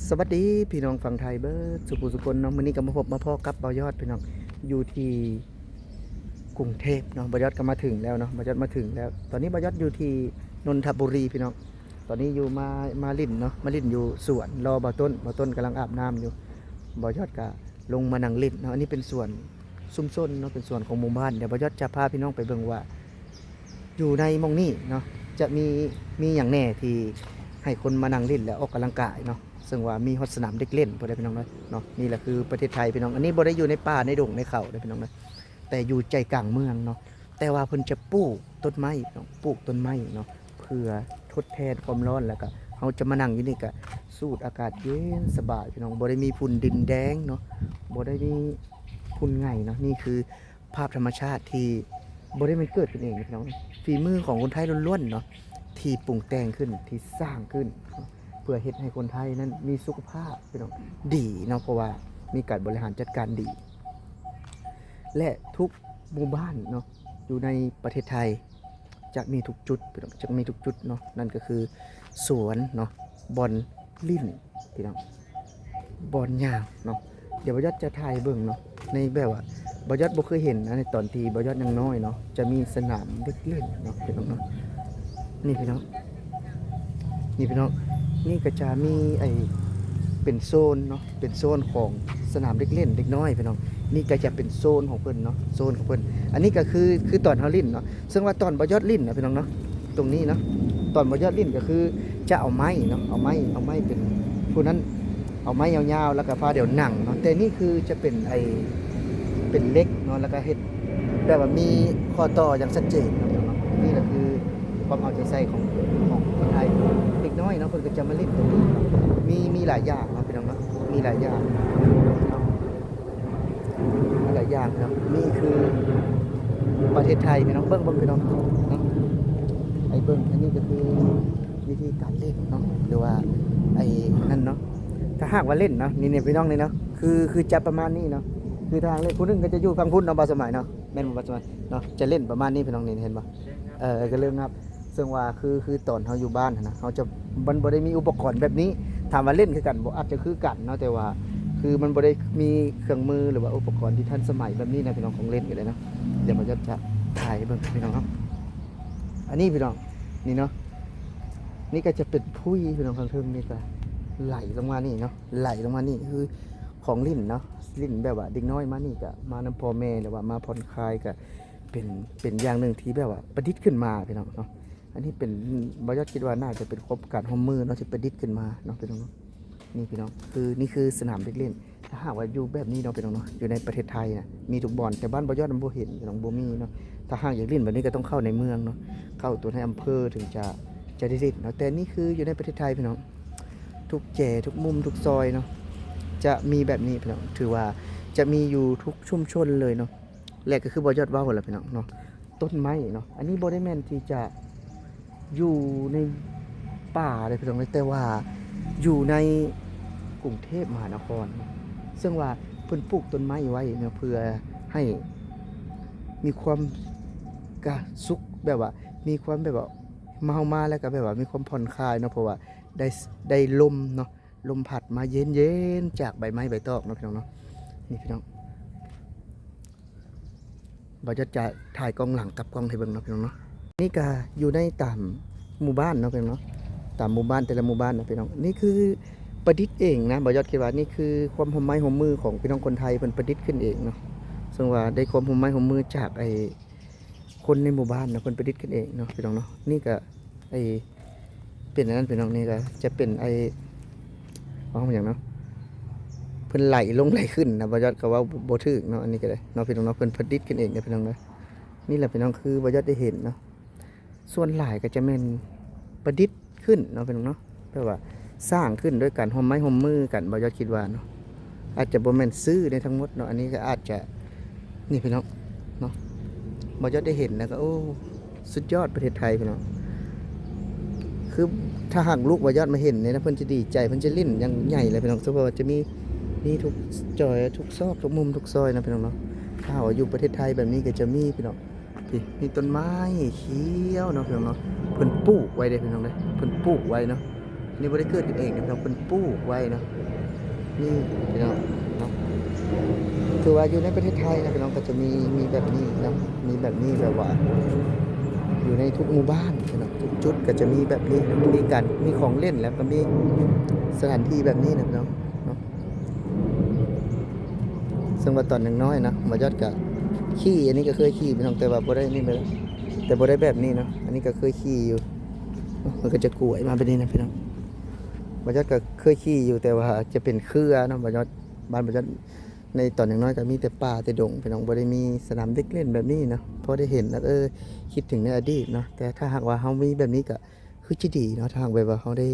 ສະຫວັດດີພີ່ນ້ອງຝັ່ງໄທເບິດສູ່ຜູ້ສູ່ຄົນເນາະ. ມື້ນີ້ກໍມາພົບມາພໍ້ກັບບ່າວຍອດພີ່ນ້ອງ ຢູ່ທີ່ກຸງເທບເນາະ. ບ່າວຍອດກໍມາເຖິງແລ້ວເນາະ, ບ່າວຍອດມາເຖິງແລ້ວ. ຕອນນີ້ບ່າວຍອດຢູ່ທີ່ນົນທະບູລີພີ່ນ້ອງ. ຕອນນີ້ຢູ່ ມາ ມາຫຼິ້ນເນາະ, ມາຫຼິ້ນຢູ່ສວນ ລໍບ່າວຕົ້ນ. ບ່າວຕົ້ນກຳລັງອາບນ້ຳຢູ່. ບ່າວຍອດກໍລົງມານັ່ງຫຼິ້ນເນາະ. ອັນນີ້ເປັນສວນຊຸມຊົນເນາະ, ເປັນສວນຂອງໝູ່ບ້ານ. ດຽວບ່າວຍອດຈະພາພີ່ນ້ອງໄປເບິ່ງວ່າ ຢູ່ໃນໝ່ອງນີ້ເນາະ ຈະມີ ມີຫຍັງແດ່ທີ່ໃຫ້ຄົນມານັ່ງຫຼິ້ນ ແລະ ອອກກຳລັງກາຍເນາະ, ເຊິ່ງວ່າມີຮອດສະໜາມເດັກຫຼິ້ນພຸ້ນເດ້ພີ່ນ້ອງເອີຍເນາະ. ນີ້ແຫຼະຄືປະເທດໄທພີ່ນ້ອງ, ອັນນີ້ບໍ່ໄດ້ຢູ່ໃນປ່າໃນດົງໃນເຂົາເດ້ພີ່ນ້ອງເອີຍ, ແຕ່ຢູ່ໃຈກາງເມືອງເນາະ. ແຕ່ວ່າເພິ່ນຈະປູກຕົ້ນໄມ້ເນາະ, ປູກຕົ້ນໄມ້ເນາະ ເພື່ອທົດແທນຄວາມຮ້ອນ. ແລ້ວກະເຮົາຈະມານັ່ງຢູ່ນີ້ກະສູດອາກາດເຢັນສະບາຍພີ່ນ້ອງ, ບໍ່ໄດ້ມີຝຸ່ນດິນແດງເນາະ, ບໍ່ໄດ້ມີຝຸ່ນໄງເນາະ. ນີ້ຄື ພາບທຳມະຊາດທີ່ບໍ່ໄດ້ແມ່ນເກີດຂຶ້ນເອງເນາະພີ່ນ້ອງ, ຝີມືຂອງຄົນໄທລ້ວນໆເນາະ ທີ່ປຸງແຕ່ງຂຶ້ນ ທີ່ສ້າງຂຶ້ນເນາະ ເພື່ອເຮັດໃຫ້ຄົນໄທນັ້ນມີສຸຂະພາບພີ່ນ້ອງ ດີເນາະ, ເພາະວ່າມີການບໍລິຫານຈັດການດີ. ແລະ ທຸກໝູ່ບ້ານເນາະ ຢູ່ໃນປະເທດໄທ ຈະມີທຸກຈຸດພີ່ນ້ອງ, ຈະມີທຸກຈຸດເນາະ, ນັ້ນກໍຄືສວນເນາະ, ບ່ອນຫຼິ້ນພີ່ນ້ອງ, ບ່ອນຍ່າງເນາະ. ດຽວບ່າວຍອດຈະຖ່າຍໃຫ້ເບິ່ງເນາະ, ໃນແບບວ່າບ່າວຍອດບໍ່ເຄີຍເຫັນນະ, ໃນຕອນທີ່ບ່າວຍອດຍັງນ້ອຍເນາະ ຈະມີສະໜາມເດັກຫຼິ້ນເນາະພີ່ນ້ອງເນາະ. ນີ້ພີ່ນ້ອງ ນີ້ພີ່ນ້ອງ, ນີ້ກໍຈະມີໄອ້ ເປັນໂຊນເນາະ, ເປັນໂຊນຂອງສະໜາມເດັກຫຼິ້ນເດັກນ້ອຍພີ່ນ້ອງ. ນີ້ກໍຈະເປັນໂຊນຂອງເພິ່ນເນາະ, ໂຊນຂອງເພິ່ນ. ອັນນີ້ກໍຄື ຄືຕອນເຮົາຫຼິ້ນເນາະ, ເຊິ່ງວ່າຕອນບ່າວຍອດຫຼິ້ນນະພີ່ນ້ອງເນາະ ຕົງນີ້ເນາະ, ຕອນບ່າວຍອດຫຼິ້ນກໍຄືຈະເອົາໄມ້ເນາະ, ເອົາໄມ້ ເອົາໄມ້ເປັນຜູ້ນັ້ນ ເອົາໄມ້ຍາວໆ ແລ້ວກໍພາດຽວນັ່ງເນາະ. ແຕ່ນີ້ຄືຈະເປັນໄອ້ ເປັນເຫຼັກເນາະ, ແລ້ວກໍເຮັດແບບວ່າມີຂໍ້ຕໍ່ຢ່າງຊັດເຈນເນາະ. ນີ້ລະຄືຄວາມເອົາໃຈໃສ່ຂອງ ຂອງຄົນໄທ. ເດັກນ້ອຍເນາະ ເພິ່ນກໍຈະມາຫຼິ້ນຕົງນີ້ເນາະ, ມີ ມີຫຼາຍຢ່າງເນາະພີ່ນ້ອງເນາະ, ມີຫຼາຍຢ່າງເນາະ. ຫຼາຍຢ່າງເນາະ. ນີ້ຄືປະເທດໄທພີ່ນ້ອງ, ເບິ່ງ ເບິ່ງພີ່ນ້ອງເນາະ, ໃຫ້ເບິ່ງ. ອັນນີ້ກໍຄືວິທີການຫຼິ້ນເນາະ ຫຼືວ່າໄອ້ນັ້ນເນາະ. ຖ້າຫາກວ່າຫຼິ້ນເນາະ ນີ້ ນີ້ພີ່ນ້ອງ ນີ້ເນາະ, ຄື ຄືຈະປະມານນີ້ເນາະ. ຄືທາງເຫຼັກ ຜູ້ໜຶ່ງກໍຈະຢູ່ຝັ່ງພຸ້ນເນາະ ບ່າວສະໄໝເນາະ, ແມ່ນບໍ່ບ່າວສະໄໝເນາະ? ຈະຫຼິ້ນປະມານນີ້ພີ່ນ້ອງ, ນີ້ເຫັນບໍ່? ເອີ ກໍເລີ່ມນັບ. ເຊິ່ງວ່າຄື ຄືຕອນເຮົາຢູ່ບ້ານຫັ້ນນະ ເຮົາຈະ ມັນບໍ່ໄດ້ມີອຸປະກອນແບບນີ້. ຖາມວ່າຫຼິ້ນຄືກັນບໍ່? ອາດຈະຄືກັນເນາະ, ແຕ່ວ່າຄືມັນບໍ່ໄດ້ມີເຄື່ອງມື ຫຼືວ່າອຸປະກອນທີ່ທັນສະໄໝແບບນີ້ນະພີ່ນ້ອງ, ຂອງຫຼິ້ນກໍໄດ້ເນາະ. ດຽວບ່າວຈອດຈະຖ່າຍໃຫ້ເບິ່ງພີ່ນ້ອງເນາະ. ອັນນີ້ພີ່ນ້ອງ ນີ້ເນາະ, ນີ້ກໍຈະເປັນຜຸຍພີ່ນ້ອງ, ຂ້າງເທິງນີ້ກໍໄຫຼລົງມານີ້ເນາະ, ໄຫຼລົງມານີ້ຄືຂອງຫຼິ້ນເນາະ, ຫຼິ້ນແບບວ່າເດັກນ້ອຍມານີ້ກໍມານຳພໍ່ແມ່ ຫຼືວ່າມາຜ່ອນຄາຍ ກໍ ເປັນ ເປັນຢ່າງໜຶ່ງທີ່ແບບວ່າປະດິດຂຶ້ນມາພີ່ນ້ອງເນາະ. ອັນນີ້ເປັນ ບ່າວຍອດຄິດວ່າໜ້າຈະເປັນໂຄງການຮ່ວມມືເນາະ ທີ່ປະດິດຂຶ້ນມາເນາະພີ່ນ້ອງເນາະ. ນີ້ພີ່ນ້ອງ ຄື ນີ້ຄືສະໜາມເດັກຫຼິ້ນ. ຖ້າຫາກວ່າຢູ່ແບບນີ້ເນາະພີ່ນ້ອງເນາະ ຢູ່ໃນປະເທດໄທນະ ມີທຸກບ່ອນ, ແຕ່ບ້ານບ່າວຍອດມັນບໍ່ເຫັນພີ່ນ້ອງ, ບໍ່ມີເນາະ. ຖ້າຫາກຢາກຫຼິ້ນແບບນີ້ກໍຕ້ອງເຂົ້າໃນເມືອງເນາະ, ເຂົ້າຕົວໃນອຳເພີເຖິງຈະ ຈະໄດ້ຫຼິ້ນເນາະ. ແຕ່ນີ້ຄືຢູ່ໃນປະເທດໄທພີ່ນ້ອງ, ທຸກແຈ ທຸກມຸມ ທຸກຊອຍເນາະ ຈະມີແບບນີ້ພີ່ນ້ອງ, ຖືວ່າຈະມີຢູ່ທຸກຊຸມຊົນເລີຍເນາະ. ແລະກໍຄືບ່າວຍອດເວົ້າຫັ້ນແຫຼະພີ່ນ້ອງເນາະ, ຕົ້ນໄມ້ເນາະ ອັນນີ້ບໍ່ໄດ້ແມ່ນທີ່ຈະຢູ່ໃນປ່າເດ້ພີ່ນ້ອງເອີຍ, ແຕ່ວ່າຢູ່ໃນກຸງເທບມະຫານະຄອນເນາະ. ເຊິ່ງວ່າເພິ່ນປູກຕົ້ນໄມ້ໄວ້ເນາະ ເພື່ອໃຫ້ມີຄວາມກະສຸກ ແບບວ່າມີຄວາມແບບວ່າເຮົາມາແລ້ວກໍແບບວ່າມີຄວາມຜ່ອນຄາຍເນາະ, ເພາະວ່າໄດ້ ໄດ້ລົມເນາະ ລົມພັດມາເຢັນໆ ຈາກໃບໄມ້ໃບຕອກເນາະພີ່ນ້ອງເນາະ. ນີ້ພີ່ນ້ອງ ບ່າວຍອດຈະຖ່າຍກ້ອງຫຼັງກັບກ້ອງໃຫ້ເບິ່ງເນາະພີ່ນ້ອງເນາະ. ນີ້ກະຢູ່ໃນຕາມໝູ່ບ້ານເນາະພີ່ນ້ອງເນາະ, ຕາມໝູ່ບ້ານແຕ່ລະໝູ່ບ້ານນະພີ່ນ້ອງ. ນີ້ຄືປະດິດເອງນະ, ບ່າວຍອດຄິດວ່ານີ້ຄືຄວາມຮ່ວມໄມ້ຮ່ວມມືຂອງພີ່ນ້ອງຄົນໄທ ເພິ່ນປະດິດຂຶ້ນເອງເນາະ, ເຊິ່ງວ່າໄດ້ຄວາມຮ່ວມໄມ້ຮ່ວມມືຈາກໄອ້ ຄົນໃນໝູ່ບ້ານເນາະ ເພິ່ນປະດິດຂຶ້ນເອງເນາະພີ່ນ້ອງເນາະ. ນີ້ກະໄອ້ ເປັນອັນນັ້ນພີ່ນ້ອງ, ນີ້ກະຈະເປັນໄອ້ ເວົ້າຫຍັງເນາະ ເພິ່ນໄຫຼລົງໄຫຼຂຶ້ນນະ, ບ່າວຍອດກໍເວົ້າບໍ່ຖືກເນາະ. ອັນນີ້ກໍໄດ້ເນາະພີ່ນ້ອງເນາະ, ເພິ່ນປະດິດຂຶ້ນເອງເດ້ພີ່ນ້ອງເນາະ. ນີ້ແຫຼະພີ່ນ້ອງ ຄືບ່າວຍອດໄດ້ເຫັນເນາະ, ສ່ວນຫຼາຍກໍຈະແມ່ນປະດິດ ຂຶ້ນເນາະພີ່ນ້ອງເນາະ, ແບບວ່າສ້າງຂຶ້ນໂດຍການຮ່ວມໄມ້ຮ່ວມມືກັນ, ບ່າວຍອດຄິດວ່າເນາະ ອາດຈະບໍ່ແມ່ນຊື້ໃນທັງໝົດເນາະ. ອັນນີ້ກໍອາດຈະ ນີ້ພີ່ນ້ອງເນາະ, ບ່າວຍອດໄດ້ເຫັນແລ້ວກໍ ໂອ້ ສຸດຍອດປະເທດໄທພີ່ນ້ອງ. ຄືຖ້າຫາກລູກບ່າວຍອດມາເຫັນນີ້ນະ ເພິ່ນຈະດີໃຈ ເພິ່ນຈະຫຼິ້ນຢ່າງໃຫຍ່ເລີຍພີ່ນ້ອງ. ສົມມຸດວ່າຈະມີ ມີທຸກຈອຍ ທຸກຊອກ ທຸກມຸມ ທຸກຊອຍນະພີ່ນ້ອງເນາະ. ຖ້າຫາກວ່າຢູ່ປະເທດໄທແບບນີ້ກໍຈະມີພີ່ນ້ອງ. ນີ້ ມີຕົ້ນໄມ້ຂຽວເນາະພີ່ນ້ອງເນາະ, ເພິ່ນປູກໄວ້ເດ້ພີ່ນ້ອງເດ້, ເພິ່ນປູກໄວ້ເນາະ. ນີ້ບໍ່ໄດ້ເກີດຂຶ້ນເອງນະພີ່ນ້ອງ ເພິ່ນປູກໄວ້ເນາະ. ນີ້ພີ່ນ້ອງເນາະ ຄືວ່າຢູ່ໃນປະເທດໄທນະພີ່ນ້ອງ ກໍຈະມີ ມີແບບນີ້ເນາະ ມີແບບນີ້ແບບວ່າ ຢູ່ໃນທຸກໝູ່ບ້ານພີ່ນ້ອງ ທຸກຈຸດກໍຈະມີແບບນີ້ເນາະ ມີການ ມີຂອງເລ່ນ ແລ້ວກໍມີສະຖານທີ່ແບບນີ້ນະພີ່ນ້ອງເນາະ. ເຊິ່ງວ່າຕອນຍັງນ້ອຍນະ ບ່າວຍອດກໍຂີ່ ອັນນີ້ກໍເຄີຍຂີ່ພີ່ນ້ອງ ແຕ່ວ່າບໍ່ໄດ້ນີ້ ແຕ່ບໍ່ໄດ້ແບບນີ້ເນາະ. ອັນນີ້ກໍເຄີຍຂີ່ຢູ່ ມັນກໍຈະກວຍມາແບບນີ້ນະພີ່ນ້ອງ. ບ່າວຍອດກໍເຄີຍຂີ່ຢູ່ ແຕ່ວ່າຈະເປັນເຄືອເນາະ ບ່າວຍອດ ບ້ານບ່າວຍອດໃນຕອນຍັງນ້ອຍກໍມີແຕ່ປ່າແຕ່ດົງພີ່ນ້ອງ ບໍ່ໄດ້ມີສະໜາມເດັກຫຼິ້ນແບບນີ້ເນາະ. ພໍໄດ້ເຫັນແລ້ວ ເອີ ຄິດເຖິງໃນອະດີດເນາະ. ແຕ່ຖ້າຫາກວ່າເຮົາມີແບບນີ້ກໍຄືຈະດີເນາະ ຖ້າຫາກແບບວ່າເຮົາໄດ້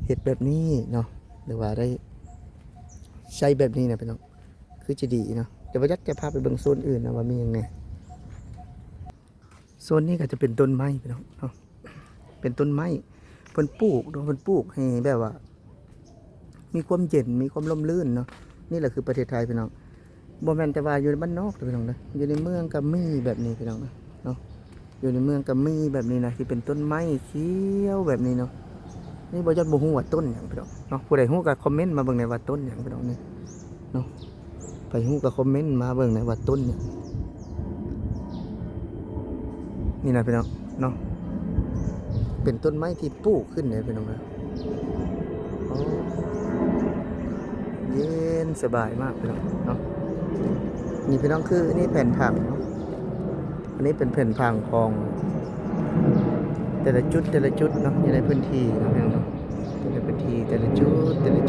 ເຮັດແບບນີ້ເນາະ ຫຼືວ່າໄດ້ໃຊ້ແບບນີ້ນະພີ່ນ້ອງ ຄືຈະດີເນາະ. ແຕ່ວ່າຢາກຈະພາໄປເບິ່ງໂຊນອື່ນນະວ່າມີຫຍັງແດ່. ໂຊນນີ້ກໍຈະເປັນຕົ້ນໄມ້ພີ່ນ້ອງເນາະ ເປັນຕົ້ນໄມ້ ເພິ່ນປູກເນາະ ເພິ່ນປູກໃຫ້ແບບວ່າມີຄວາມເຢັນ ມີຄວາມຮົ່ມລື່ນເນາະ. ນີ້ແຫຼະຄືປະເທດໄທພີ່ນ້ອງ ບໍ່ແມ່ນແຕ່ວ່າຢູ່ໃນບ້ານນອກເດີພີ່ນ້ອງເດີ ຢູ່ໃນເມືອງກໍມີແບບນີ້ພີ່ນ້ອງເນາະ. ຢູ່ໃນເມືອງກໍມີແບບນີ້ນະ ທີ່ເປັນຕົ້ນໄມ້ຂຽວແບບນີ້ເນາະ. ນີ້ບ່າວຍອດບໍ່ຮູ້ວ່າຕົ້ນຫຍັງພີ່ນ້ອງເນາະ ຜູ້ໃດຮູ້ກໍຄອມເມັນມາເບິ່ງແດ່ວ່າຕົ້ນຫຍັງພີ່ນ້ອງນີ້ເນາະ. ໃຜຮູ້ກໍຄອມເມັນມາເບິ່ງແດ່ວ່າຕົ້ນຫຍັງ. ນີ້ນະພີ່ນ້ອງເນາະ ເປັນຕົ້ນໄມ້ທີ່ປູກຂຶ້ນເດ້ພີ່ນ້ອງນະ. ໂອ້ ເຢັນສະບາຍມາກພີ່ນ້ອງເນາະ. ນີ້ພີ່ນ້ອງ ຄືນີ້ແຜນຜັງເນາະ ອັນນີ້ເປັນແຜນຜັງຂອງແຕ່ລະຈຸດ ແຕ່ລະຈຸດເນາະ ຢູ່ໃນພື້ນທີ່ເນາະພີ່ນ້ອງເນາະ. ແຕ່ລະພື້ນທີ່ ແຕ່ລະຈຸດ ແຕ່ລະ